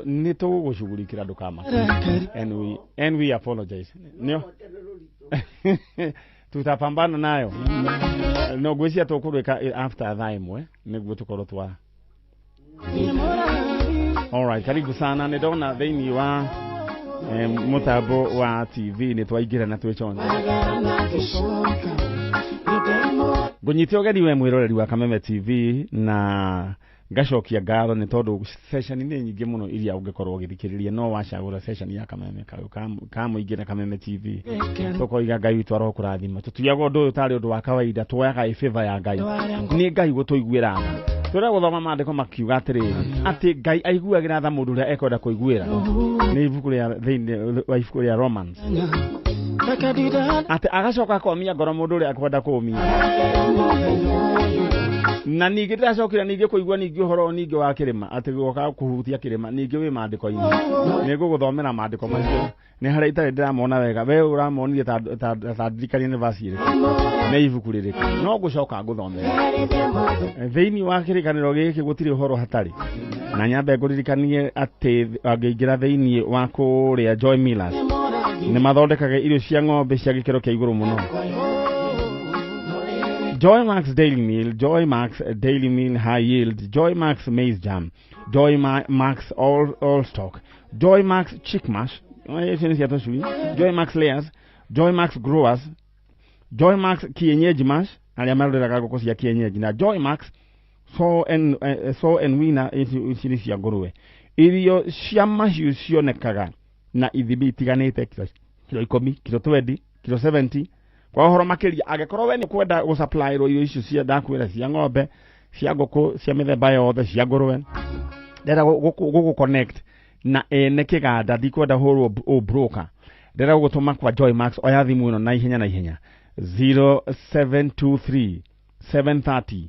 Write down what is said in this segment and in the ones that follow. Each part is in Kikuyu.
Nĩ tũgũgũshughulikĩra, ndũkamake. And we apologize. Nĩo tutapambana nayo, no ngwĩciria tũkũrĩka after thaa 1 nĩguo tũkorwo twa. Alright, karibu sana. Nĩ ndona thĩinĩ wa mũtambo wa TV nĩ twaingĩra na twĩconje. Ngũnyite ũgeni we mwĩroreri wa Kameme TV na ngacokia ngatho nĩ tondũ session nĩ nyingĩ mũno iria ũngĩkorwo ũgĩthikĩrĩria, no wacagũra session ya Kameme ka mũingĩ na Kameme TV, tũkoiga Ngai witũ arokũrathima. Tũtuaga ũndũ ũyũ tarĩ ũndũ wa kawaida, tuoyaga ĩ favor ya Ngai, nĩ Ngai gũtũiguĩra tha. Tũrĩa gũthoma maandĩko makiuga atĩrĩrĩ, atĩ Ngai aiguagĩra tha mũndũ ũrĩa ekwenda kũiguĩra, nĩ ibuku rĩa thĩinĩ wa ibuku rĩa Romans, atĩ agacoka akomia ngoro mũndũ ũrĩa ekwenda kũmia. Na ningĩ ndĩracokire ningĩ kũigua ningĩ ũhoro ningĩ wa kĩrĩma, atĩ gũka kũhutia kĩrĩma ningĩ wĩ maandĩko-inĩ. Nĩ ngũgũthomera maandĩko macio, nĩ harĩa itarĩ ndĩramona wega. We ũramonire ta ndirikania nĩ verse ĩrĩkũ, nĩ ibuku rĩrĩkũ, no ngũcoka ngũthomera. Thĩinĩ wa kĩrĩkanĩro gĩkĩ gũtirĩ ũhoro hatarĩ. Na nyambe ngũririkanie atĩ angĩingĩra thĩinĩ wa kũrĩa Joy Millers, nĩ mathondekaga irio cia ng'ombe cia gĩkĩro kĩa igũrũ mũno: Joy Max Daily Meal, Joy Max Daily Meal High Yield, Joy Max Maize Jam, Joy Max All Stock, Joy Max Chick Mash, icio nĩ cia tũcui, Joy Max Layers, Joy Max Growers, Joy Max Kienyeji Mash, arĩa maroreraga ngũkũ cia kienyeji, na Joy Max Sow and Winner, ici nĩ cia ngũrũwe. Irio cia mahiũ cionekaga na ithimi itiganĩte: kilo 10, kilo 20, kilo 70. Kwa ũhoro makĩria, angĩkorwo we nĩ kwenda gũsupplyĩrwo irio icio cia ndakwĩra, cia ng'ombe, cia ngũkũ, cia mĩthemba yothe, cia ngũrũwe, ndĩrenda gũkũ connect na ene kĩganda, ndikwenda hũrwo ũ broker, ndĩrenda gũgũtũma kwa Joy Max. Oya thimũ ĩno na ihenya na ihenya: 0723 730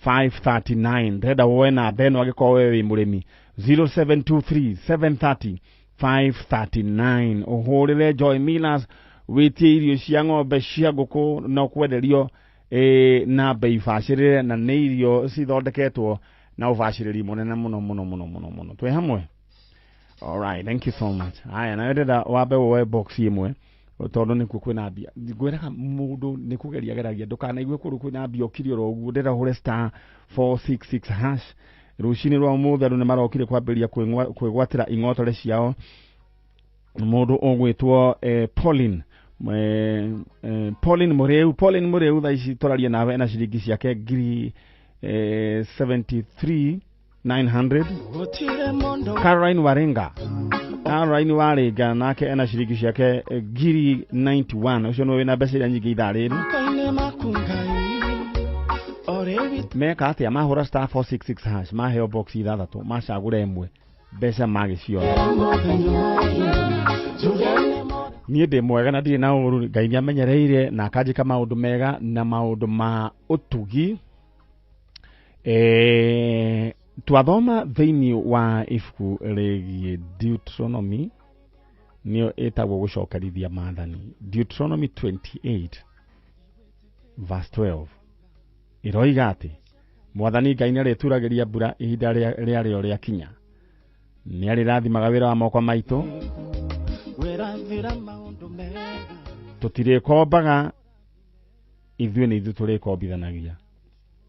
539. Ndĩrenda woe namba ĩno angĩkorwo we wĩ mũrĩmi: 0723 730 539. Ũhũrĩre Joy Millers wĩtie irio cia ng'ombe, cia ngũkũ, na ũkwenderio na bei bacĩrĩre, na nĩ irio cithondeketwo na ũbacĩrĩri mũnene mũno mũno mũno mũno mũno. Twĩ hamwe. Alright, thank you so much. Haya, nawe ndĩrenda wambe woe box ĩmwe tondũ nĩkuo kwĩna mbia. Ngwĩraga mũndũ nĩ kũgeria geragia, ndũkanaigue kũndũ kwĩna mbia ũkiri oro ũguo. Ndĩrenda ũhũre *466#. Rũcinĩ rwa ũmũthĩ andũ nĩ marokire kwambĩrĩria kwĩgwatĩra ing'otore ciao. Mũndũ ũgwĩtwo Pauline, Pauline Mũrĩu, Pauline Mũrĩu, thaa ici tũraria nawe ena ciringi ciake ngiri 73 900. Caroline Waringa, Caroline Waringa nake ena ciringi ciake ngiri 91. Ũcio nĩwe wĩna mbeca iria nyingĩ ithaa rĩrĩ. Meka atĩa? Mahũra *466#, maheo box ithathatũ, macagũra ĩmwe, mbeca magĩciona. Niĩ ndĩ mwega na ndirĩ na ũru. Ngai nĩ amenyereire na akanjĩka maũndũ mega na maũndũ ma ũtugi. Twathoma thĩinĩ wa ibuku rĩgiĩ Deuteronomy, nĩyo ĩtagwo gũcokerithia maathani, Deuteronomy 28 verse 12 ĩroiga atĩ Mwathani Ngai nĩ arĩturagĩria mbura ihinda rĩarĩo rĩakinya, nĩ arĩrathimaga wĩra wa moko maitũ, tũtirĩkombaga, ithuĩ nĩ ithuĩ tũrĩkombithanagia.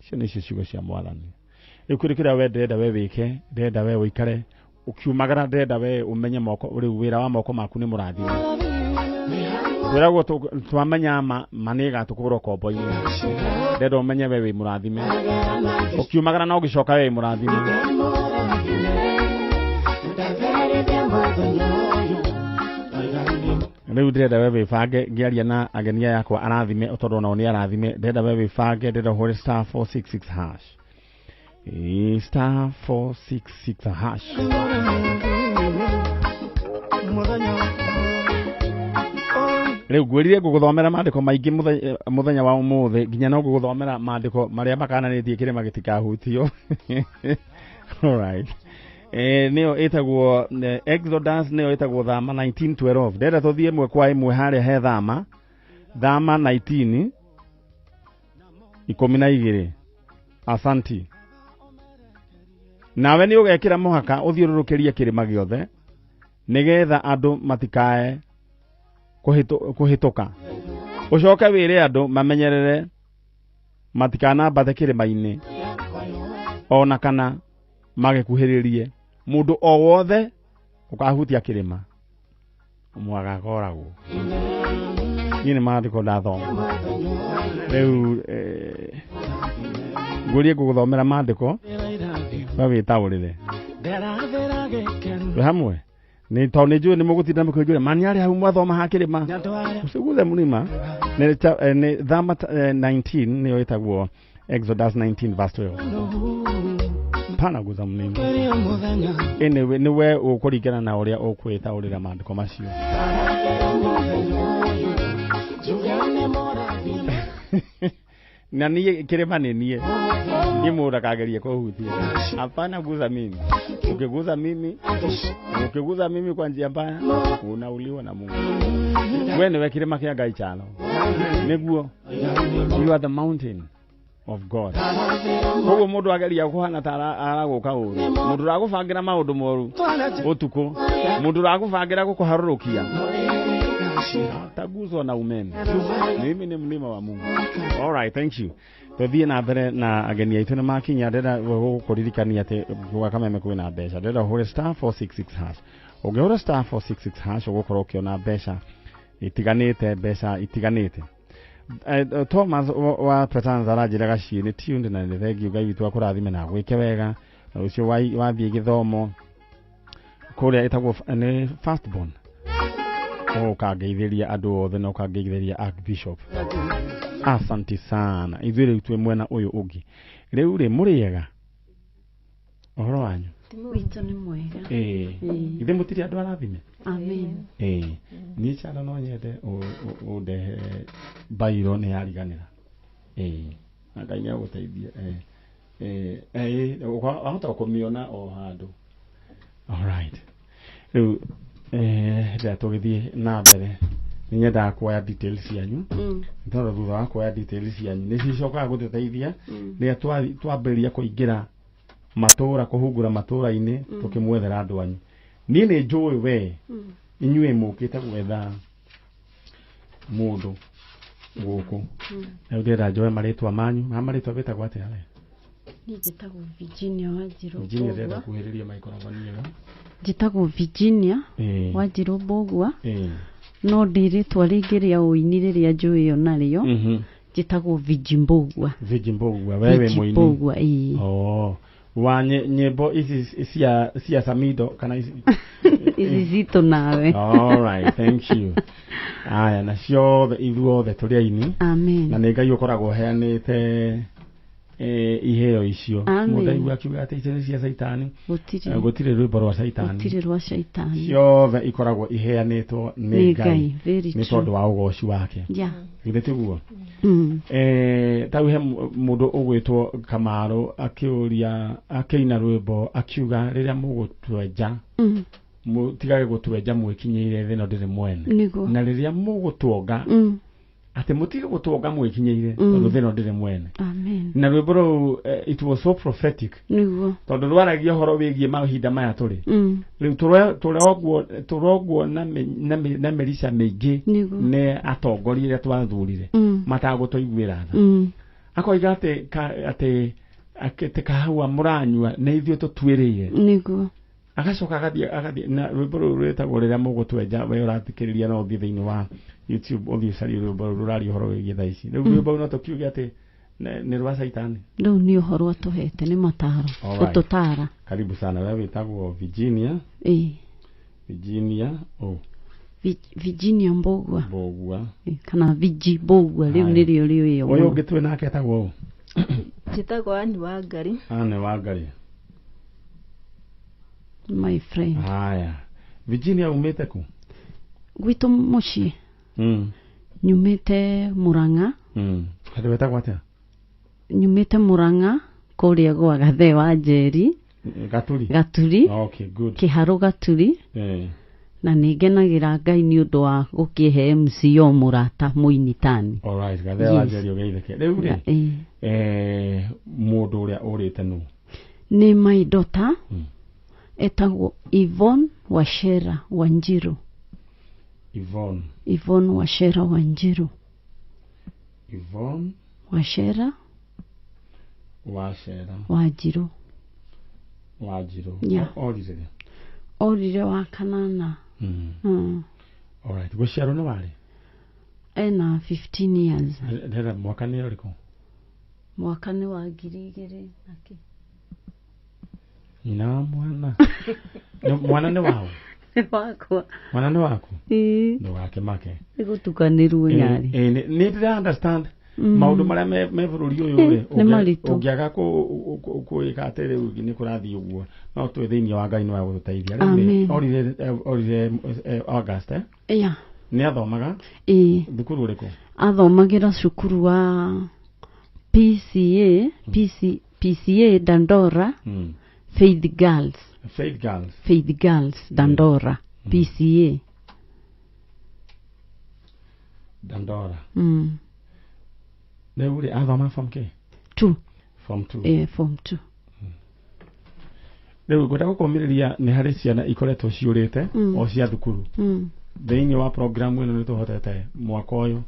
Icio nĩcio ciugo cia Mwathani. Rĩu kĩndũ kĩrĩa we ndĩrenda we wĩke, ndĩrenda we ũikare ũkiumagara, ndĩrenda we ũmenye moko rĩu wĩra wa moko maku nĩ mũrathime. Twĩragwo twamenya ma nĩ ĩgatũkũra ũkombo-inĩ. Ndĩrenda ũmenye we wĩ mũrathime ũkiumagara na ũgĩcoka, we wĩ mũrathime. Rĩu ndĩrenda we wĩbange ngĩaria na ageni aya akwa arathime, tondũ onao nĩ arathime. Ndĩrenda we wĩbange, ndĩrenda ũhũre *466#. Ĩĩ, *466#. Rĩu ngwĩrire ngũgũthomera maandĩko maingĩ mũthenya wa ũmũthĩ, nginya no ngũgũthomera maandĩko marĩa makananĩtie kĩrĩma gĩtikahutio. Alright. Nĩyo ĩtagwo Exodus, nĩyo ĩtagwo Thama 1912. Ndĩrenda tũthiĩ ĩmwe kwa ĩmwe harĩa he Thama 19 12. Asanti. Nawe nĩ ũgekĩra mũhaka ũthiũrũrũkĩrie kĩrĩma gĩothe nĩgetha andũ matikae kũhĩtũka. Ũcoke wĩre andũ mamenyerere matikanambate kĩrĩma-inĩ ona kana magĩkuhĩrĩrie. Mũndũ o wothe ũkahutia kĩrĩma mwagakoragwo. Niĩ nĩ maandĩko ndathoma rĩu, ngũrie ngũgũthomera maandĩko we wĩtaũrĩre twĩ hamwe nĩ tondũ nĩ njũĩ nĩ mũgũtinda mũkĩnjũria mani arĩ hau mwathoma ha kĩrĩma ũciguthe mũrima nĩ Thama 19 nĩyo ĩtagwo Exodus 19 verse 12 pana guza mlima. Anyway, nĩ we ũkũringana na ũrĩa ũkwĩtaũrĩra maandĩko macio. Na niĩ kĩrĩma nĩ niĩ niĩ mũndũ ndakagerie kũhutia. Hapana guza mimi. Ukiguza mimi, ukiguza mimi kwa njia mbaya, unauliwa na Mungu. We nĩwe kĩrĩma kĩa Ngai chano. Nĩguo you are the mountain of God. Koguo mũndũ ageria kũhana ta aragũka ũru, mũndũ ũragũbangĩra maũndũ moru ũtukũ, mũndũ ũragũbangĩra gũkũharũrũkia, taguzwa na umeme. Mimi ni mlima wa Mungu. All right, thank you. Tuthiĩ na mbere na ageni aitũ nĩ makinya. Ndĩrenda gũkũririkania atĩ gwa Kameme kwĩna mbeca. Ndĩrenda ũhũre *466#. Ũngĩhũra *466# ũgũkorwo ũkĩona mbeca itiganĩte, mbeca itiganĩte. Thomas wa Petanza aranjĩra gaciĩ nĩ tuned na nĩ thengiũ. Ngai witũ akũrathime na agwĩke wega. Na rũciũ wathiĩ gĩthomo kũrĩa ĩtagwo nĩ firstborn, ũkangeithĩria andũ othe na ũkangeithĩria Archbishop. Asante sana. Ithuĩ rĩu twĩ mwena ũyũ ũngĩ. Rĩu rĩ, mũrĩega ũhoro wanyu? Witũ nĩ mwega. Ĩĩ. Ithe mũtirĩ andũ arathime? Amen. Ĩĩ, niĩ Charo no nyende ũndehere bairo nĩ yariganĩra. Ĩĩ, na Ngai nĩ agũteithie. Ĩĩ, wahota kũmĩona o handũ. Alright, rĩu rĩrĩa tũgĩthiĩ na mbere nĩ nyendaga kuoya details cianyu, tondũ thutha wa kuoya details cianyu nĩ cicokaga gũtũteithia rĩrĩa twambĩrĩria kũingĩra matũra, kũhungura matũra-inĩ tũkĩmwethera andũ anyu. Niĩ nĩ njũĩ we inyuĩ mũkĩte gwetha mũndũ gũkũ. Rĩu ndĩrenda njoe marĩtwa manyu. Ma marĩtwa wĩtagwo atĩa we? Niĩ njĩtagwo Virginia Wanjirũ Virginia, ndĩrenda Mbũgua. kuhĩrĩria microphone ĩyo. Njĩtagwo Virginia Wanjirũ Mbũgua, no ndĩ rĩtwa rĩngĩ rĩa ũini rĩrĩa njũĩyo narĩo. Njĩtagwo Viji Mbũgua. Viji Mbũgua, we wĩ Viji mũini? Mbũgua, ĩĩ. Oh, wa nyĩmbo ici cia Samido kana ici? Ici citũ nawe. All right, thank you. Aya, na ciothe ithuothe tũrĩ aini na Amen. nĩ Ngai ũkoragwo ũheanĩte iheo icio. Amen. Mũndũ aigua akiuga atĩ icio nĩ cia Caitani, Gũtirĩ. gũtirĩ rwĩmbo rwa Caitani. Gũtirĩ rwa caitani. Ciothe ikoragwo iheanĩtwo nĩ Nĩ Ngai Ngai, very nĩ true. tondũ wa ũgoci wake. Githĩ tiguo? Mm. Tau he mũndũ ũgwĩtwo Kamarũ akĩũria, akĩina rwĩmbo akiuga rĩrĩa mũgũtwenja, mũtigage gũtwenja mwĩkinyĩire, thĩ ĩno ndĩrĩ mwene. Nĩguo. Na rĩrĩa mũgũtuonga, atĩ mũtige gũtuonga mwĩkinyĩire, tondũ thĩ ĩno ndĩrĩ mwene. Amen. Na rwĩmbo rũu, it was so prophetic, tondũ rwaragia ũhoro wĩgiĩ mahinda maya tũrĩ rĩu. Tũrogwo na mĩrica mĩingĩ nĩ atongoria arĩa twathurire matagũtũiguĩra tha. Akoiga atĩ atĩ kahũa mũranyua nĩ ithuĩ tũtuĩrĩire. Agacoka agathiĩ na rwĩmbo rũu rwĩtagwo "Rĩrĩa Mũgũtwenja". We ũrathikĩrĩria no ũthiĩ thĩinĩ wa YouTube ũthiĩ ũcarie rwĩmbo rũu rũraria ũhoro wĩgiĩ thaa ici. Rĩu rwĩmbo rũu no tũkiuge atĩ nĩ rwa caitani? Rĩu nĩ ũhoro atũhete, nĩ mataro. All right. Gũtũtara. Karibu sana. We wĩtagwo Virginia? Ĩĩ. Virginia oh. Virginia Mbũgua. Mbũgua. Ĩĩ, kana Viji Mbũgua rĩu Haya. nĩrĩo rĩũĩyo Ũyũ mũno. ũngĩ twĩ nake etagwo ũ? Njĩtagwo Ann Wangari. Anne Wangari. My friend. Haya, Virginia, umĩte kũ? Gwitũ mũciĩ nyumĩte Mũrang'a. Handũ wetagwo atĩa? Nyumĩte Mũrang'a kũrĩa gwa Gathee wa Njeri. Gaturi. Gaturi. Okay, good. Kĩharũ Gaturi. Na nĩ ngenagĩra Ngai nĩ ũndũ wa gũkĩhe MCO mũrata mũini tani. All right, Gathee wa Yes. Njeri, ũgeithĩke. Rĩu rĩ, Ĩĩ. mũndũ ũrĩa ũrĩte nũ? Nĩ my daughter. Etagwo Yvonne Wachera Wanjiru. Yvonne. Yvonne Wachera Wanjiru. Yvonne Wachera Wachera Wanjiru. Wanjiru. Yeah. Orire. Orire wa kanana. All right. Gũciarwo nĩ warĩ? Ena 15 years. Ndĩrenda mwaka nĩ ũrĩkũ? Mwaka nĩ wa 2000 na kĩ. Nyina wa mwana. Mwana nĩ waũ? Nĩ wakwa. Mwana nĩ waku? Ĩĩ. Ndũgakĩmake. Nĩ gũtukanĩrwo nyarĩ. Ĩĩ, nĩ ndĩra understand maũndũ marĩa me bũrũri ũyũ rĩ, Nĩ maritũ. Ũngĩaga kũĩka atĩ rĩu nĩ kũrathiĩ ũguo, no twĩ thĩinĩ wa Ngai nĩ wa gũtũteithia. Amen. Orire August, eh? Yeah. Nĩ athomaga? Ĩĩ. Thukuru ũrĩkũ? Athomagĩra cukuru wa PCA, PCA Dandora, Faith Girls. Faith Girls. Faith Girls Dandora, PCA. Dandora. Rĩu rĩ, athoma form K? 2. Form 2. Eh, form 2. Rĩu ngwenda gũkũmĩrĩria nĩ harĩ ciana ikoretwo ciũrĩte o cia thukuru. Thĩinĩ wa programu ĩno nĩ tũhotete mwaka ũyũ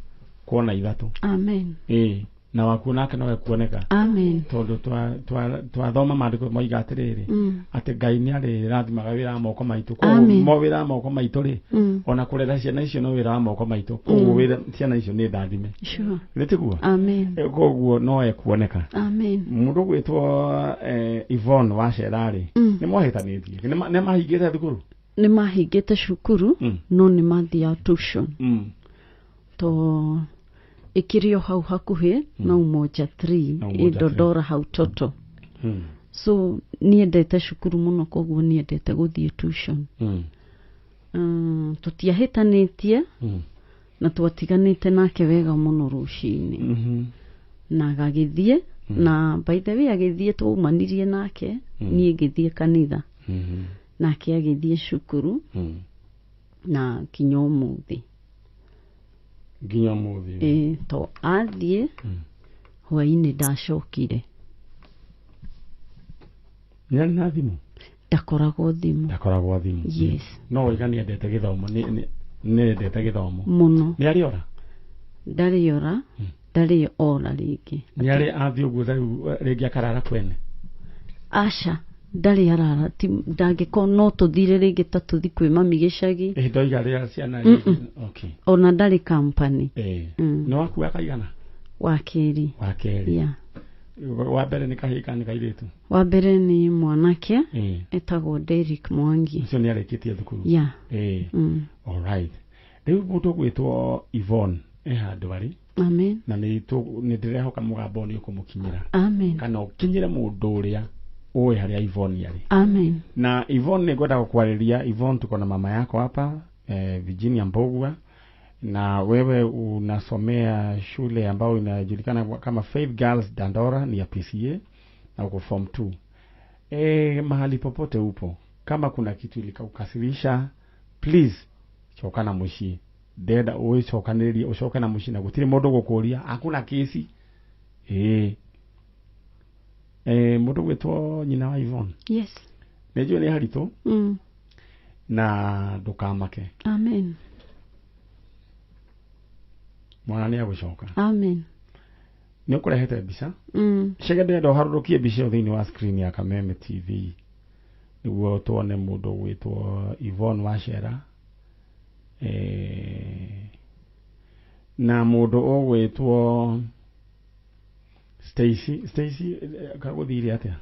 kuona 3. Amen. Ĩĩ, na waku nake no ekuoneka. Amen. Tondũ twathoma maandĩko moiga atĩrĩrĩ, atĩ Ngai nĩ arĩrathimaga wĩra wa moko maitũ. Koguo mo wĩra wa moko maitũ rĩ, ona kũrera ciana icio no wĩra wa moko maitũ. Koguo wĩra ciana icio nĩ ndathime. Sure. Nĩ tiguo? Amen. Koguo no ekuoneka. Amen. Mũndũ gwĩtwo Yvonne Wachera rĩ, nĩ mohĩtanĩtie? Nĩ mahingĩte thukuru? Nĩ mahingĩte cukuru, no nĩ mathiaga tuition. To ĩkĩrĩ o hau hakuhĩ na Umoja 3 Umoja Dandora hau Toto. So niendete cukuru mũno, koguo niendete gũthiĩ tuition. Tũtiahĩtanĩtie na twatiganĩte nake wega mũno rũcinĩ. Na agagĩthiĩ, na by the way agĩthiĩ twaumanirie nake, niĩ ngĩthiĩ kanitha. Nake agĩthiĩ cukuru na kinya ũmũthĩ. Nginya ũmũthĩ. Ĩĩ, to athiĩ hwainĩ ndacokire. Nĩ arĩ na thimũ? Ndakoragwo thimũ. Ndakoragwo thimũ. Yes. No waiga nĩ endete gĩthomo, nĩ endete gĩthomo. Mũno. Nĩ arĩ ora? Ndarĩ ora, ndarĩ ora rĩngĩ. Nĩ arĩ athiĩ ũguo rĩu rĩngĩ akarara kwene? Aca, ndarĩ arara, ndangĩkorwo no tũthire rĩngĩ ta tũthi kwĩ mami gĩcagi. Ĩĩ, ndoiga rĩrĩa ciana. Okay. Ona ndarĩ company. Ĩĩ. Nĩ waku wa kaigana? Wa kerĩ. Wa kerĩ. Yeah. Wa mbere nĩ kahĩĩ kana nĩ kairĩtu? Wa mbere nĩ mwanake, etagwo Derrick Mwangi. Ũcio nĩ arĩkĩtie thukuru? Yeah. Ĩĩ. All right. Rĩu mũndũ ũgwĩtwo Yvonne e handũ arĩ. Amen. Na nĩ ndĩrehoka mũgambo nĩ ũkũmũkinyĩra. Amen. Kana ũkinyĩre mũndũ ũrĩa ũĩ harĩa Yvonne arĩ. Amen. Na Yvonne nĩ ngwenda gũkwarĩria. Yvonne, tuko na mama yako hapa, Virginia Mbugua, na wewe unasomea shule ambayo inajulikana kama Faith Girls Dandora, ni ya PCA, na uko form 2. Mahali popote upo, kama kuna kitu ilikukasirisha, please coka na muciĩ. Ndenda ũgĩcokanĩrĩrie, ũcoke na mũciĩ, na gũtirĩ mũndũ gũkũria, hakuna kesi. Mũndũ gwĩtwo nyina wa Yvonne. Yes. Nĩ njũĩ nĩ haritũ. Na ndũkamake. Amen. Mwana nĩ agũcoka. Amen. Nĩ ũkũrehete mbica? Chege ndĩrenda ũharũrũkie mbica ĩyo thĩinĩ wa screen ya Kameme TV nĩguo tuone mũndũ gwĩtwo Yvonne Wachera, na mũndũ ũgwĩtwo Stacy. Stacy kagũthire atĩa?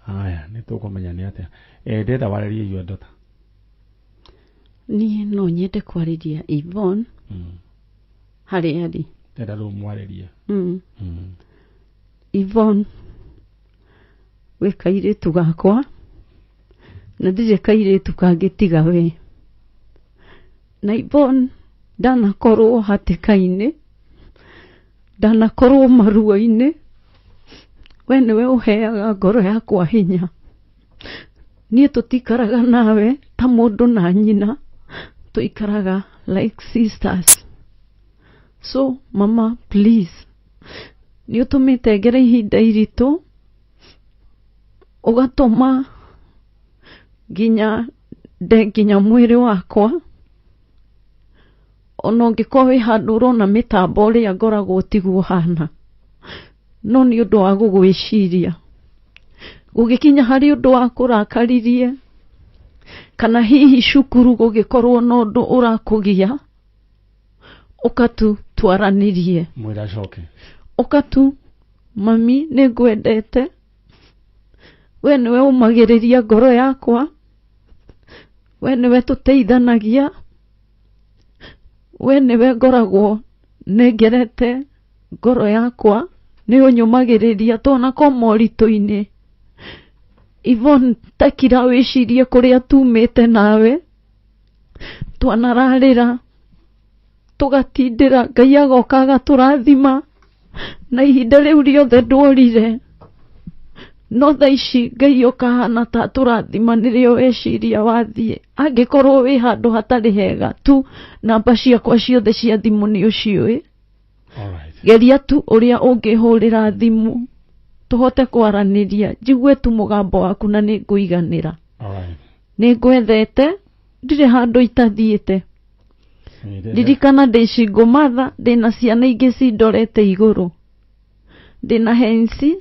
Haya, nĩ tũkũmenya nĩ atĩa. Ndĩrenda warĩrie your daughter. Niĩ no nyende kwarĩria Yvonne harĩa arĩ. Ndĩrenda rĩu mwarĩrie. Yvonne, wĩ kairĩtu gakwa, na ndirĩ kairĩtu kangĩ tiga we. Na Yvonne, ndanakorwo hatĩka-inĩ, ndanakorwo maruo-inĩ, we nĩwe ũheaga ngoro yakwa hinya. Niĩ tũtikaraga nawe ta mũndũ na nyina, tũikaraga like sisters. So mama, please, Nĩ ũtũmĩte ngere ihinda iritũ, ũgatũma nginya nde nginya mwĩrĩ wakwa. Ona ũngĩkorwo wĩ handũ ũrona mĩtambo ũrĩa ngoragwo tiguo hana, no nĩ ũndũ wa gũgwĩciria. Gũgĩkinya harĩ ũndũ wa kũrakaririe, kana hihi cukuru gũgĩkorwo na ũndũ ũrakũgia, ũkatu twaranĩrie. Mwĩre acoke. Ũkatu, mami nĩ ngwendete, we nĩwe ũmagĩrĩria ngoro yakwa, we nĩwe tũteithanagia, we nĩwe ngoragwo nengerete ngoro yakwa, nĩ ũnyũmagĩrĩria twanako moritũ-inĩ. Yvonne, takira wĩcirie kũrĩa tumĩte nawe, twanararĩra tũgatindĩra, Ngai agoka agatũrathima, na ihinda rĩu rĩothe ndworire. No thaa ici Ngai ũkahana ta tũrathima nĩrĩo weciria wathiĩ. Angĩkorwo wĩ handũ hatarĩ hega tu, namba ciakwa ciothe cia thimũ nĩ ũciũĩ. Geria tu ũrĩa ũngĩhũrĩra thimũ tũhote kwaranĩria, njigue tu mũgambo waku na nĩ ngũiganĩra. Nĩ ngwethete, ndirĩ handũ itathiĩte. Ririkana ndĩ single mother, ndĩna ciana ingĩ cindorete igũrũ, ndĩna Hensi,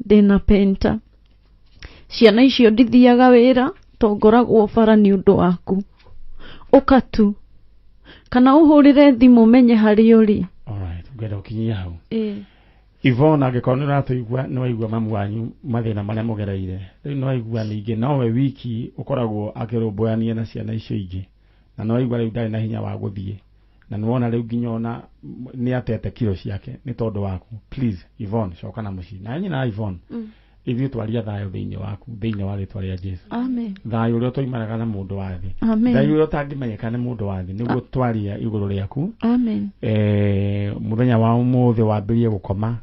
ndĩna Penta. Ciana icio ndithiaga wĩra to ngoragwo bara nĩ ũndũ waku. Ũka tu kana ũhũrĩre thimũ menye harĩa ũrĩ. Ngwenda ũkinyie hau. Yvonne, angĩkorwo nĩ ũratũigua, nĩ waigua mamu wanyu mathĩna marĩa mũgereire. Rĩu nĩ waigua ningĩ nowe wiki ũkoragwo akĩrũmbũyania na ciana icio ingĩ, na nĩ waigua rĩu ndarĩ na hinya wa gũthiĩ, na nĩ wona rĩu nginya ona nĩ atete kiro ciake nĩ tondũ waku. Please Yvonne, coka na mũciĩ. Na nyina Yvonne, ithuĩ twaria thayũ thĩinĩ waku, thĩinĩ wa rĩtwa rĩa Jesu. Amen. Thayũ ũrĩa ũtoimanaga na mũndũ wa thĩ. Amen. Thayũ ũrĩa ũtangĩmenyeka nĩ mũndũ wa thĩ, nĩguo twaria igũrũ rĩaku. Amen. Mũthenya wa ũmũthĩ wambĩrĩrie gũkoma,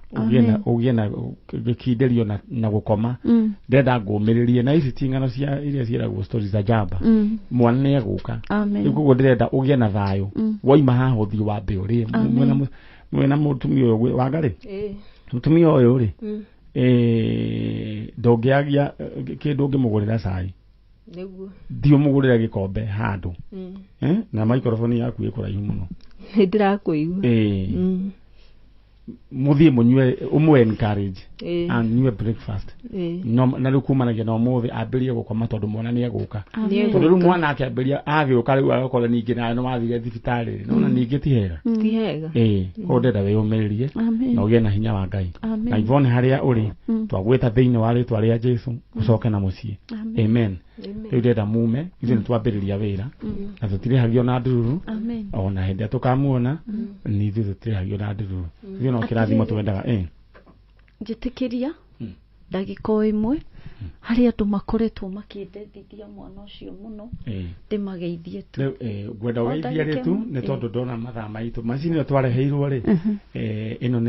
ũgĩe na gĩkindĩrio na gũkoma. Ndĩrenda ngũmĩrĩrie na ici ti ng'ano cia iria ciĩragwo stories za jamba. Mwana nĩ egũka. Amen. Koguo ndĩrenda ũgĩe na thayũ. Waima haha ũthiĩ wambe ũrĩe. Mwĩna mũtumia ũyũ Wangarĩ? Mũtumia ũyũ rĩ, ndũngĩagia kĩndũ ũngĩmũgũrĩra cai. Nĩguo. Thiĩ ũmũgũrĩre gĩkombe handũ. Na microphone yaku ĩ kũraihu mũno. Nĩ ndĩrakũigua. Mũthiĩ mũnyue, ũmũ encourage. Anyue breakfast. No, na rĩu kumanagia na ũmũthĩ ambĩrĩrie gũkoma tondũ mwana nĩ egũka. Tondũ rĩu mwana akĩambĩrĩria agĩũka rĩu agakora ningĩ nawe nĩ wathire thibitarĩ, nona ningĩ ti hega. Ti hega. Koguo ndĩrenda wĩyũmĩrĩrie na ũgĩe na hinya wa Ngai. Na Yvonne harĩa ũrĩ, twagwĩta thĩinĩ wa rĩtwa rĩa Jesu, ũcoke na mũciĩ. Amen. Rĩu ndĩrenda mume, ithuĩ nĩ twambĩrĩria wĩra, na tũtirĩhagio na ndururu. Ona hĩndĩ ĩrĩa tũkamuona, nĩ ithuĩ tũtirĩhagio na ndururu. Ithuĩ no kĩrathimo twendaga. Njĩtĩkĩria ndagĩka o ĩmwe, harĩ andũ makoretwo makĩndendithia mwana ũcio mũno, ndĩmageithie tu. Rĩu ngwenda ũgeithie rĩ tu, nĩ tondũ ndona mathaa maitũ. Macini ĩyo twareheirwo rĩ, ĩno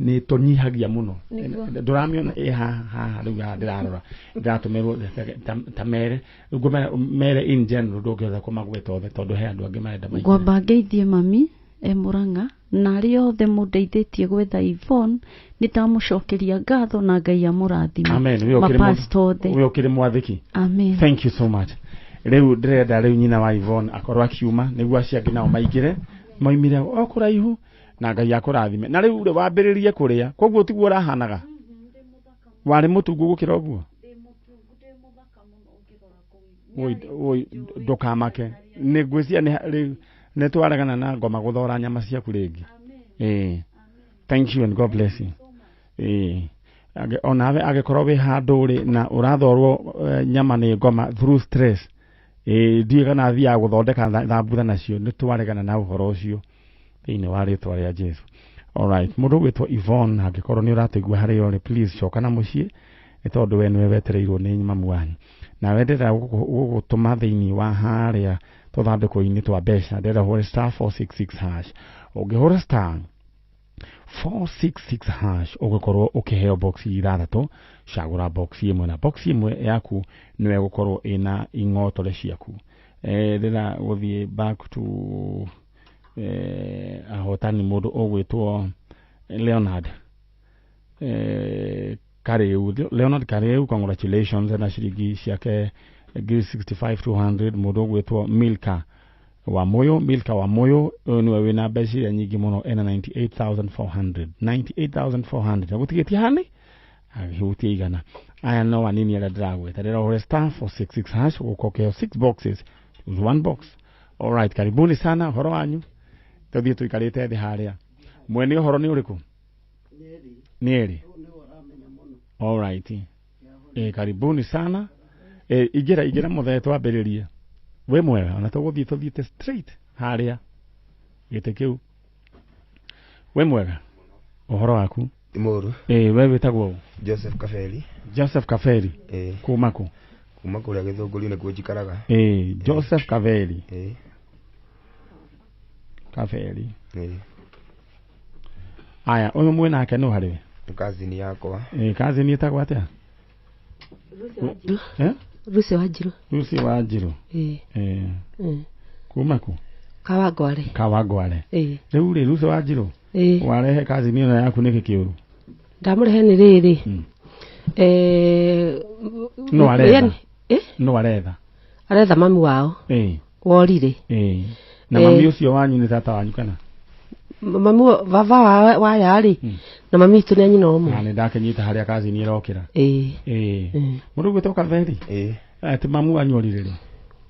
nĩ tũnyihagia mũno. Ndũramĩona ĩ haha rĩu haha ndĩrarora, ndĩratũmĩrwo ta mere. Rĩu ngũmera mere in general, ndũngĩhota kũmagweta othe tondũ he andũ angĩ marenda maingĩ. Ngwamba ngeithie mami e Murang'a, na arĩa othe mũndeithĩtie gwetha Yvonne, nĩ ndamũcokeria ngatho na Ngai amũrathime. Amen. Mapastor othe. We ũkĩrĩ mwathĩki. Amen. Thank you so much. Rĩu ndĩrenda rĩu nyina wa Yvonne akorwo akiuma nĩguo acio angĩ nao maingĩre, maumire o kũraihu, na Ngai akũrathime. Na rĩu rĩ wambĩrĩrie kũrĩa, koguo tiguo ũrahanaga? Warĩ mũtungu gũkĩra ũguo? Woi, ndũkamake. Nĩ ngwĩciria nĩ rĩu nĩ twaregana na ngoma gũthora nyama ciaku rĩngĩ. Thank you and God bless you. Onawe angĩkorwo wĩ handũ rĩ na ũrathorwo nyama nĩ ngoma through stress, ndiũĩ kana athiaga gũthondeka thambutha nacio, nĩ twaregana na ũhoro ũcio thĩinĩ wa rĩtwa rĩa Jesu. Alright, mũndũ ũgwĩtwo Yvonne, angĩkorwo nĩ ũratũigua harĩa ũrĩ, please coka na mũciĩ, nĩ tondũ we nĩwe wetereirwo nĩ mamu wanyu. Nawe ndĩrenda gũgũtũma thĩinĩ wa harĩa tũthandũkũ-inĩ twa mbeca, ndĩrenda ũhũre star 466 hash. Ũngĩhũra star 466 hash ũgũkorwo ũkĩheo box ithathatũ, cagũra box ĩmwe, na box ĩmwe yaku nĩwe ĩgũkorwo ĩna ing'otore ciaku. Ndĩrenda gũthiĩ back to ahotani mũndũ ũgwĩtwo Leonard. Kariu, Leonard Kariu, congratulations na ciringi ciake 65200. Mũndũ ũgwĩtwo Milka wa Moyo, Milka wa Moyo ũyũ nĩwe wĩna mbeca iria nyingĩ mũno, ena 98400, 98400 agũtigĩtie hani agĩhutia igana. Aya no anini arĩa ndĩragweta. Rĩra ũhũre star 466 hash ũgũka ũkĩheo 6 boxes, choose one box. Alright, karibuni sana, ũhoro wanyu. Tũthiĩ tũikarĩte thĩ harĩa. Mwene ũhoro nĩ ũrĩkũ? Nĩ eri. Alright. Karibuni sana. Ingĩra ingĩra mũthee twambĩrĩrie. Wĩ mwega, ona tũgũthiĩ tũthiĩte straight harĩa gĩtĩ kĩu. Wĩ mwega, ũhoro waku? Mũru. We wĩtagwo ũ? Joseph Kaberi. Joseph Kaberi. Kuma kũ? Kuma kũrĩa Gĩthũngũri nĩkuo njikaraga. Joseph Kaberi. Kaberi. Aya, ũyũ mwĩ nake nũ harĩ we? Nĩ kazini yakwa. Kazini ĩtagwo atĩa? Lucy Wanjiru. Lucy Wanjiru. Kuma kũ? Kawangware. Kawangware. Rĩu rĩ, Lucy Wanjiru, warehe kazini ĩno yaku nĩkĩ kĩũru? Ndamũrehe nĩ rĩrĩ. No aretha. No aretha. Aretha mami wao. Worire. Na mami ũcio wanyu nĩ tata wanyu kana? Mami baba wa yarĩ na mami witũ nĩ nyina ũmwe. Na nĩ ndakĩnyita harĩa kazini ĩrokĩra. Mũndũ ũgwĩtwo Kaberi? Atĩ mamu wanyu orire rĩ?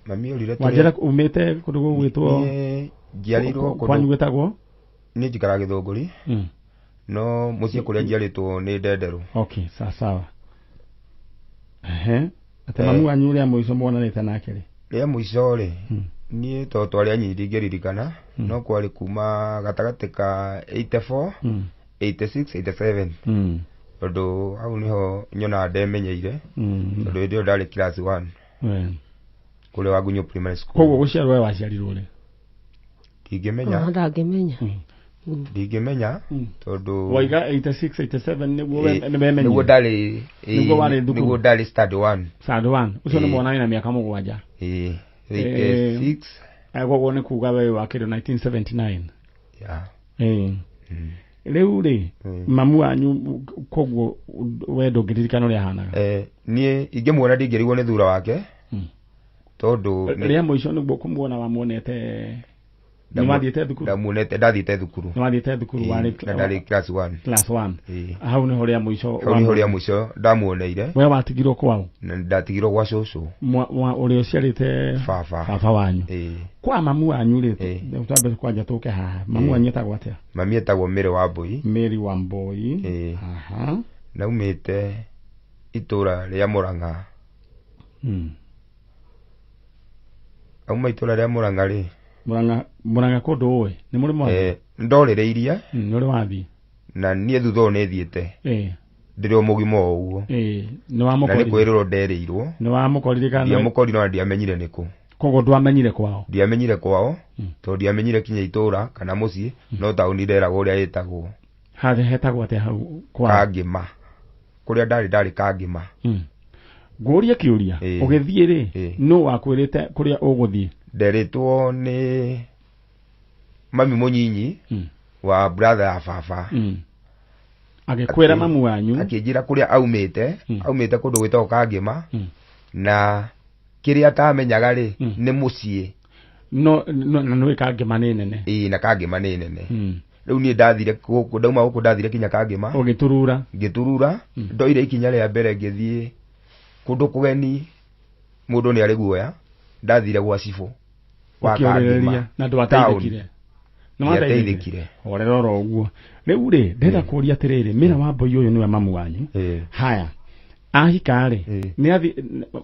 Mami orire Wanjĩra umĩte kũndũ gũgwĩtwo njiarĩirwo kũndũ kwanyu gwĩtagwo? Niĩ njikaraga Gĩthũngũri. No mũciĩ kũrĩa njiarĩtwo nĩ Ndenderũ. Okay, sawa sawa. Atĩ mamu wanyu ũrĩa mũico muonanĩte nake rĩ? Rĩa mũico rĩ, niĩ to twarĩ anyinyi ndingĩririkana, no kwarĩ kuma gatagatĩ ka 84, 86, 87. Tondũ hau nĩho nyonaga ndemenyeire, tondũ hĩndĩ ĩyo ndarĩ class 1. Kũrĩa Wagunyo Primary School. Koguo gũciarwo we waciarirwo rĩ? Ndingĩmenya. Ndangĩmenya. Ndingĩmenya tondũ waiga 86 87 nĩguo nĩwemenyire. Nĩguo ndarĩ, nĩguo warĩ thukuru. Nĩguo ndarĩ standard 1. Standard 1. Ũcio nĩ mwana wĩna mĩaka 7. 86. Koguo nĩ kuga we wakĩrwo 1979. Yeah. Rĩu rĩ, mamu wanyu koguo we ndũngĩririkana ũrĩa ahanaga? Niĩ ingĩmuona ndingĩrigwo nĩ thura wake. Tondũ rĩa mũico nĩguo kũmuona wamuonete. Nĩ wathiĩte thukuru? Ndamuonete, ndathiĩte thukuru. Nĩ wathiĩte thukuru warĩ na ndarĩ class 1. Class 1. Hau nĩho rĩa mũico. Hau nĩho rĩa mũico ndamuoneire. We watigirwo kwao? Ndatigirwo gwa cũcũ. Ũrĩa ũciarĩte baba. Baba wanyu. Kwa mamu wanyu rĩ, twambe kwanja tũke haha. Mamu wanyu etagwo atĩa? Mami etagwo Mary Wambui. Mary Wambui. Naumĩte itũra rĩa Mũrang'a. Auma itũra rĩa Mũrang'a rĩ. Mũrang'a kũndũ ũĩ? Nĩ mũrĩ mwathiĩ? Ndorĩrĩirie. Nĩ ũrĩ wathiĩ? Na niĩ thutha ũyũ nĩ thiĩte. Ndĩrĩ o mũgima o ũguo. Nĩ wamũkorire? Na nĩ kwĩrĩrwo nderĩirwo. Nĩ wamũkorire kana? Ndiamũkorire na ndiamenyire nĩkũ. Koguo ndwamenyire kwao? Ndiamenyire kwao, tondũ ndiamenyire kinya itũra kana mũciĩ, no taũni nderagwo ũrĩa ĩtagwo. Harĩa hetagwo atĩa hau kwao? Kangĩma. Kũrĩa ndarĩ ndarĩ Kangĩma. Ngũrie kĩũria, ũgĩthiĩ rĩ, nũ wakwĩrĩte kũrĩa ũgũthiĩ? Nderĩtwo nĩ mami mũnyinyi wa brother ya baba. Agĩkwĩra mamu wanyu? Akĩnjĩra kũrĩa aumĩte, aumĩte kũndũ gwĩtagwo Kangĩma, na kĩrĩa atamenyaga rĩ, nĩ mũciĩ. No, na nĩũĩ Kangĩma nĩ nene. Na Kangĩma nĩ nene. Rĩu niĩ ndathire gũkũ, ndauma gũkũ ndathire kinya Kangĩma. Ũgĩturura? Ngĩturura, ndoire ikinya rĩa mbere ngĩthiĩ kũndũ kũgeni, mũndũ nĩ arĩ guoya, ndathire gwa cibũ wa Ũkĩũrĩrĩria, na ndwateithĩkire? Nĩ wateithĩkire? Horera oro ũguo. Rĩu rĩ, ndĩrenda kũũria atĩrĩrĩ, Mary Wambui ũyũ nĩwe mamu wanyu. Haya, ahika rĩ,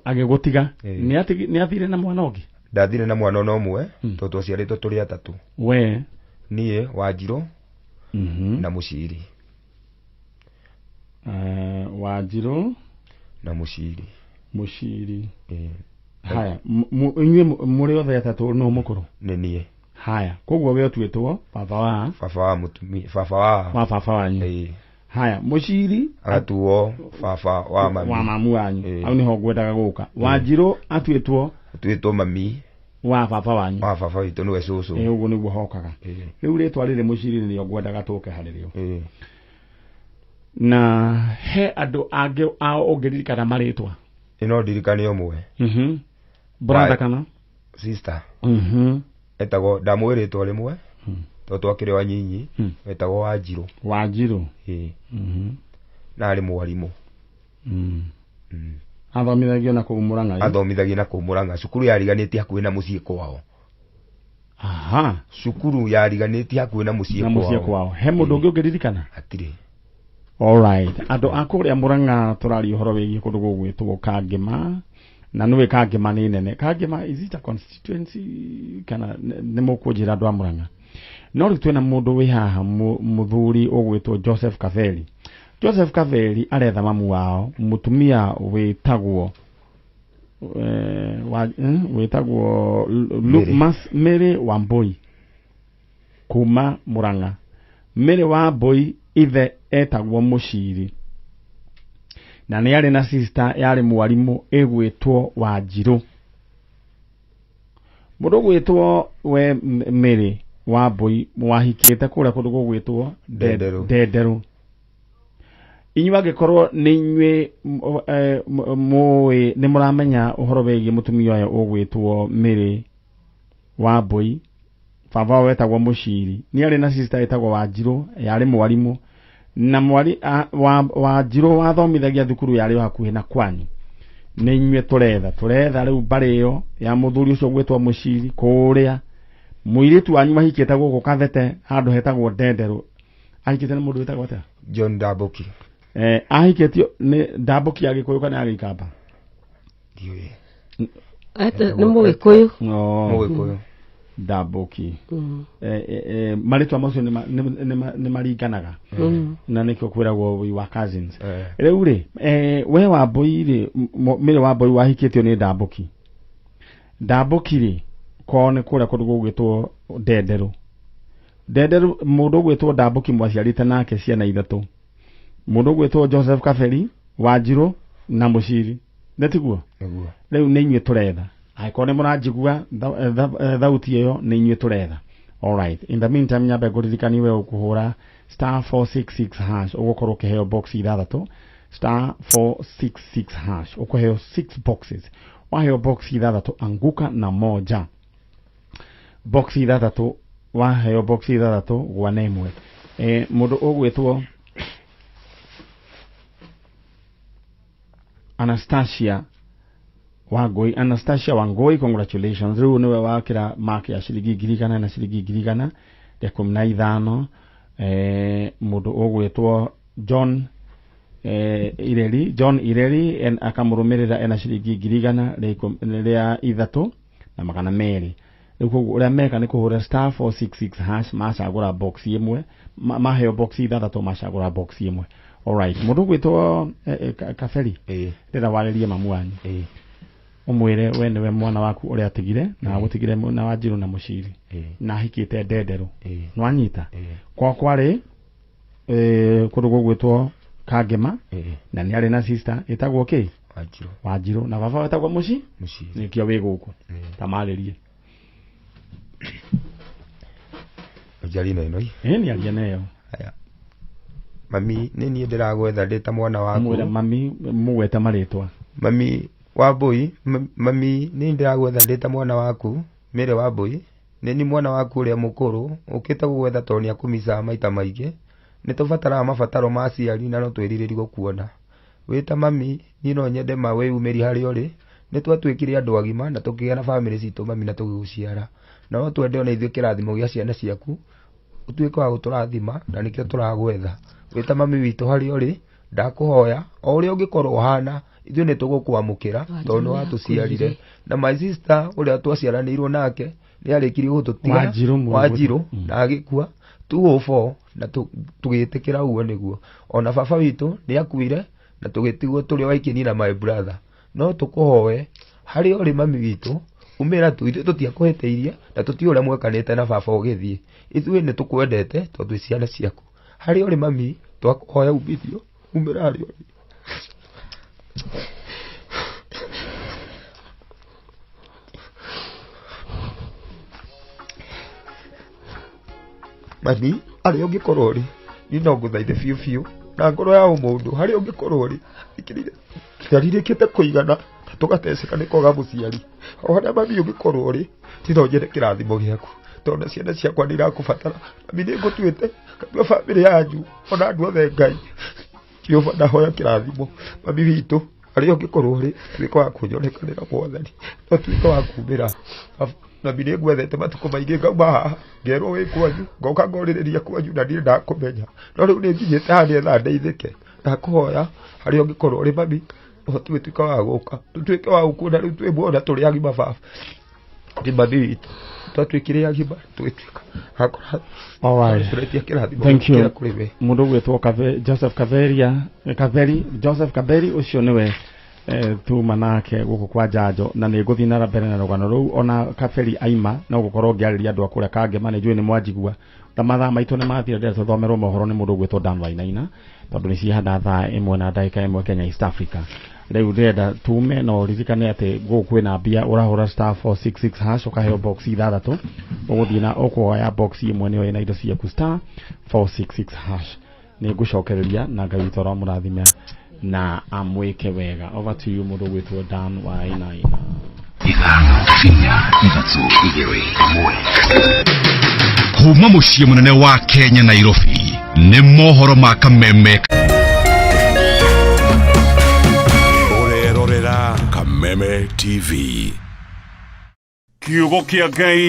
agĩgũtiga, nĩ athire na mwana ũngĩ? Ndathire na mwana ona ũmwe, tondũ twaciarĩtwo tũrĩ atatũ. We? Niĩ, Wanjirũ, na Mũciri. Wanjirũ na Mũciri. Mũciri. Haya, inyuĩ mũrĩ othe atatũ nũ mũkũrũ? Nĩ niĩ. Haya, koguo we ũtuĩtwo baba wa? Baba wa mũtumia, baba wa. Wa baba wanyu. Haya, Mũciri agatuo baba wa mami. Wa mamu wanyu. Hau nĩho ngwendaga gũka. Wanjirũ atuĩtwo? Atuĩtwo mami. Wa baba wanyu. Wa baba witũ nĩwe cũcũ. Ũguo nĩguo hokaga. Rĩu rĩtwa rĩrĩ Mũciri nĩrĩo ngwendaga tũke harĩ rĩo. Na he andũ angĩ ao ũngĩririkana marĩtwa? Ĩno ndirikane ũmwe. Brother kana sister. Etagwo ndamwĩrĩtwo rĩmwe tondũ twakĩrĩ o anyinyi, etagwo Wanjirũ. Wanjirũ. Ĩĩ. Na arĩ mwarimũ. Athomithagio na kũu Mũrang'a. Athomithagio na kũu Mũrang'a. Cukuru yariganĩtie hakuhĩ na mũciĩ kwao. Aha. Cukuru yariganĩtie hakuhĩ na mũciĩ kwao. Na mũciĩ kwao. He mũndũ ũngĩ ũngĩririkana? Hatirĩ. Alright. Andũ a kũrĩa Mũrang'a tũraria ũhoro wĩgiĩ kũndũ gũgwĩtwo Kangema. Na nĩwe Kangema nĩ nene. Kangema is it a constituency kana nĩ mũkũnjĩra andũ a Mũrang'a? No rĩu twĩna mũndũ wĩ haha mũthuri ũgwĩtwo Joseph Kaveri. Joseph Kaveri aretha mamu wao mũtumia wĩtagwo wĩtagwo Mary Wambui kuma Mũrang'a. Mary Wambui ithe etagwo Mũciri na nĩ arĩ na sister yarĩ mwarimũ ĩgwĩtwo Wanjirũ. Mũndũ ũgwĩtwo we Mary Wambui wahikĩte kũrĩa kũndũ gũgwĩtwo Ndenderũ. Inyuĩ angĩkorwo nĩ inyuĩ mũĩ nĩ mũramenya ũhoro wĩgiĩ mũtumia ũyũ ũgwĩtwo Mary Wambui, baba wao wetagwo Mũciri, nĩ arĩ na sister ĩtagwo Wanjirũ yarĩ mwarimũ, na mwari Wanjirũ wathomithagia thukuru yarĩ hakuhĩ na kwanyu. Nĩ inyuĩ tũretha rĩu mbarĩ ĩyo ya mũthuri ũcio ũgwĩtwo Mũciri kũrĩa mũirĩtu wanyu mahikĩte gũkũ Kathete handũ hetagwo Ndenderũ. Ahikĩte nĩ mũndũ wĩtagwo atĩa? John Ndambuki. Ahikĩtio nĩ Ndambuki ya Gĩkũyũ kana ya Gĩikamba? Ndiũĩ. Nĩ Mũgĩkũyũ. Mũgĩkũyũ. Ndambuki. Marĩtwa macio nĩ maringanaga na nĩkĩo kwĩragwo we were cousins. Rĩu rĩ we Wambui rĩ, Mary Wambui wahikĩtio nĩ Ndambuki. Ndambuki rĩ kwao nĩ kũrĩa kũndũ gũgwĩtwo Ndenderũ. Ndenderũ mũndũ ũgwĩtwo Ndambuki mwaciarĩte nake ciana ithatũ. Mũndũ ũgwĩtwo Joseph Kaveri, Wanjirũ na Mũciri. Nĩ tiguo? Nĩguo. Rĩu nĩ inyuĩ tũretha. Angĩkorwo nĩ mũranjigua thauti ĩyo nĩ inyuĩ tũretha. Alright. In the meantime nyambe ngũririkanie we ũkũhũra *466# ũgũkorwo ũkĩheo box ithathatũ. *466# ũkũheo 6 boxes. Waheo box ithathatũ anguka na moja. Box ithathatũ waheo box ithathatũ gwa na ĩmwe. Mũndũ ũgwĩtwo Anastasia Wangui, Anastasia Wangui, congratulations. Rĩu nĩwe wakĩra mark ya ciringi 100,000 na ciringi 1,015. Mũndũ ũgwĩtwo John Ireri, John Ireri akamũrũmĩrĩra ena ciringi 103,200. Rĩu koguo ũrĩa meka nĩ kũhũra *466# macagũra box ĩmwe, maheo box ithathatũ macagũra box ĩmwe. Alright, mũndũ ũgwĩtwo Kaberi, ndĩrenda warĩrie mamu wanyu. Ũmwĩre we nĩwe mwana waku ũrĩa atigire na agũtigire na Wanjirũ na Mũciri na ahikĩte Ndenderũ. Nĩwanyita? Kwao kwarĩ kũndũ gũgwĩtwo Kangema na nĩ arĩ na sister ĩtagwo kĩ? Wanjirũ. Wanjirũ na baba wetagwo Mũciri. Nĩkĩo wĩ gũkũ. Tamarĩrie. Njarie na ĩno. Ĩĩ nĩ aria nayo. Aya. Mami nĩ niĩ ndĩragwetha ndĩ ta mwana waku. Mwĩre mami mũgwete marĩtwa. Mami Wambui, mami nĩ ndĩragwetha ndĩ ta mwana waku, Mary Wambui, nĩ niĩ mwana waku ũrĩa mũkũrũ, ũkĩte gũgwetha tondũ nĩ akũmicaga maita maingĩ. Nĩ tũbataraga mabataro ma aciari na no twĩrirĩrie gũkuona. Wĩ ta mami, niĩ no nyende ma wĩyumĩrie harĩa ũrĩ. Nĩ twatuĩkire andũ agima na tũkĩgĩa na bamĩrĩ citũ mami na tũgĩgũciara. Na no twende ona ithuĩ kĩrathimo gĩa ciana ciaku, ũtuĩke wa gũtũrathima na nĩkĩo tũragwetha. Wĩ ta mami witũ harĩa ũrĩ, ndakũhoya o ũrĩa ũngĩkorwo ũhana, ithuĩ nĩ tũgũkwamũkĩra tondũ nĩ watũciarire. Na my sister ũrĩa twaciaranĩirwo nake nĩ arĩkirie gũtũtiga, Wanjirũ, na agĩkua 204 na tũgĩtĩkĩra ũguo nĩguo. Ona baba witũ nĩ akuire na tũgĩtigwo tũrĩ o aingĩ niĩ na my brother. No tũkũhoe harĩa ũrĩ mami witũ, umĩra tu, ithuĩ tũtiakũhĩtĩirie na tũtiũĩ ũrĩa mwekanĩte na baba ũgĩthiĩ. Ithuĩ nĩ tũkwendete tondũ twĩ ciana ciaku. Harĩa ũrĩ mami, twakũhoya umithio, umĩra harĩa ũrĩ. Mami, harĩa ũngĩkorwo ũrĩ, niĩ no ngũthaithe biũ biũ Na ngoro ya ũmũndũ harĩa ũngĩkorwo rĩ thikĩrĩria ndarirĩkĩte kũigana na tũgateceka nĩ kwaga mũciari. O harĩa mami ũngĩkorwo rĩ tiga ũnjĩre kĩrathimo gĩaku tondũ ciana ciakwa nĩ irakũbatara. Mami nĩ ngũtuĩte ngatua bamĩrĩ yanyu ona andũ othe Ngai. Jehova ndahoya kĩrathimo mami witũ harĩa ũngĩkorwo rĩ tuĩka wa kũnyonekanĩra Mwathani no tuĩka wa kumĩra. Mami nĩ ngwethete matukũ maingĩ ngauma haha ngerwo wĩ kwanyu ngoka ngorĩrĩria kwanyu na ndirĩ ndakũmenya no rĩu nĩ nginyĩte haha nĩgetha ndeithĩke. Ndakũhoya harĩa ũngĩkorwo rĩ mami ũhote gũtuĩka wa gũka tũtuĩke wa gũkuona rĩu twĩ muona tũrĩ agima baba. Nĩ mami witũ twatuĩkire agima tũgĩtuĩka hakora. All right. Tũretia kĩrathimo Thank you. gĩkĩra kũrĩ we. Mundu gwitwo Joseph Kaveria Kaveri Joseph Kaveri ucio niwe tuma nake guku kwa Njanjo na nĩ ngũthiĩ na mbere na rũgano rũu ona Kaberi aima no gũkorwo ngĩarĩria andũ a kũrĩa Kangema nĩ njũĩ nĩ mwanjigua ta mathaa maitũ nĩ mathira ndĩrenda tũthomerwo mohoro nĩ mũndũ ũgwĩtwo Dan Wainaina tondũ nĩ cihana thaa 1:01 Kenya East Africa. Rĩu ndĩrenda tume no ririkane atĩ gũkũ kwĩna mbia ũrahũra star 466 hash ũkaheo box 6 ũgũthiĩ na ũkuoya box 1 nĩyo ĩna indo ciaku star 466 hash. Nĩ ngũcokereria na Ngai witũ aramũrathime na amwĩke wega. Over to you mũndũ ũgwĩtwo Dan Wainaina. 5 4 3 2 1. Kuma mũciĩ mũnene wa Kenya Nairobi nĩ mohoro ma Kameme. Ũrerorera Kameme TV. Kiugo kĩa Ngai.